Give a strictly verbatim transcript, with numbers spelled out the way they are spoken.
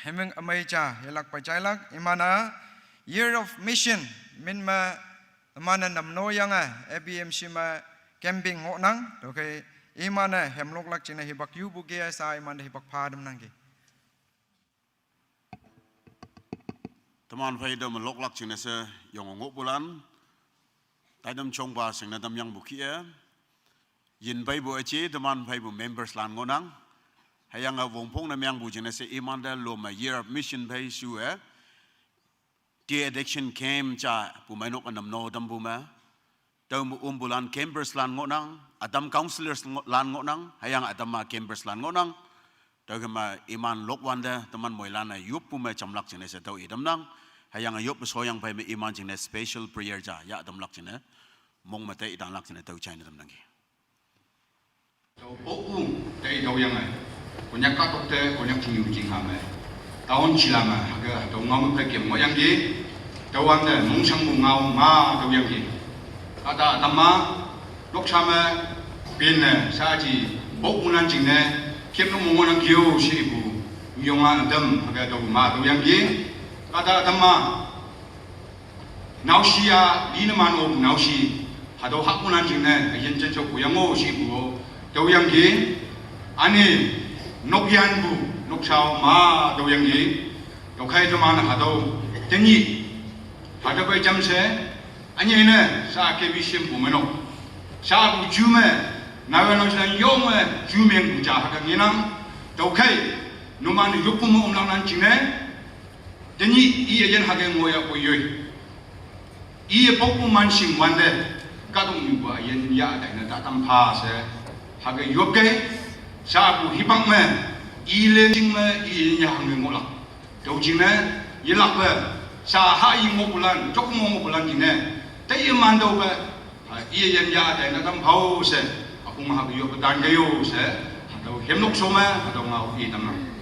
Heming amai cha, yelak pachailak, iman-e Year of Mission, min me, iman-e namno yange, A B M C me camping ngohnang, tüokhei iman-e hemloklak jingne hipak yupu ke sa iman-e hipak pha tamnangki. Teman phei tüo me loklak jingne she yong ngohpulan, taitam chongpa shingne tamyangpu kih-e, yin pheipu üje teman pheipu members lan ngohnang. Hüyange wongpong ne mengpu jingne she imante lo me Year of Mission phei shu-e, de-addiction camp ja pu meinok ünam no tampu me, tüo me ompulan campers lan ngohnang, ütam counsellors ngo- lan ngohnang, hüyange ütam-a campers lan ngohnang. Tüokhei me iman lokwante teman moilan-e yoppu me jamlak jingne she tüo itamnang. Hüyange yoppe shoyang phei me iman jingne special prayer ja yah tamlak jingne, mong me te itanlak jingne tüo jaine tamnangki. Tüo popu te itüoyange, Konyak kahtok te Konyak chingnyu chingha me, town jila me hüke hatüo ngao me phei kem ngohyangki. Tüowante mongshangpu ngao ma tüoyangki. Kahta ütam-a, noksa me, pinne shaaji, popu nan jingne, kep no mong ngohnang keo shepu, nyonga ütam hüke tüo ma tüoyangki. Kahta ütam-a, naoshi-a, line man-o naoshi, hatüo hahpu nan jingne üyin jensho puyang-o shepu-o, tüoyangki. Üne, nokyanpu, nokshao ma tüoyangki. Tüokhei teman hatüo, tenyih, hatüo pei jamshe, ünyei ne, sha K B C M pu me nok, shapu ju me, naoyha naoshilan yonge ju mengpu ja hüke ngenang. Tüokhei, numan yoppu me omlak nan jingne, tenyih i üyin hüke ngohyahpu yoi, iye pokpu man shing wante, kahtoknyupu üyin yah taine tatam pha she, hüke yopkei, shapu hipak me, i le jing me i üyin yah hüke ngohlak. Tüo jingne, yelakpe, sha ha i ngohpulan, jok mo ngohpulan jingne, teiye man tüope, ha, iye yin yah taine tam phao she, üpong hüke yoppe tan ke yo she, hatüo hemlok sho me hatüo ngao itamnang.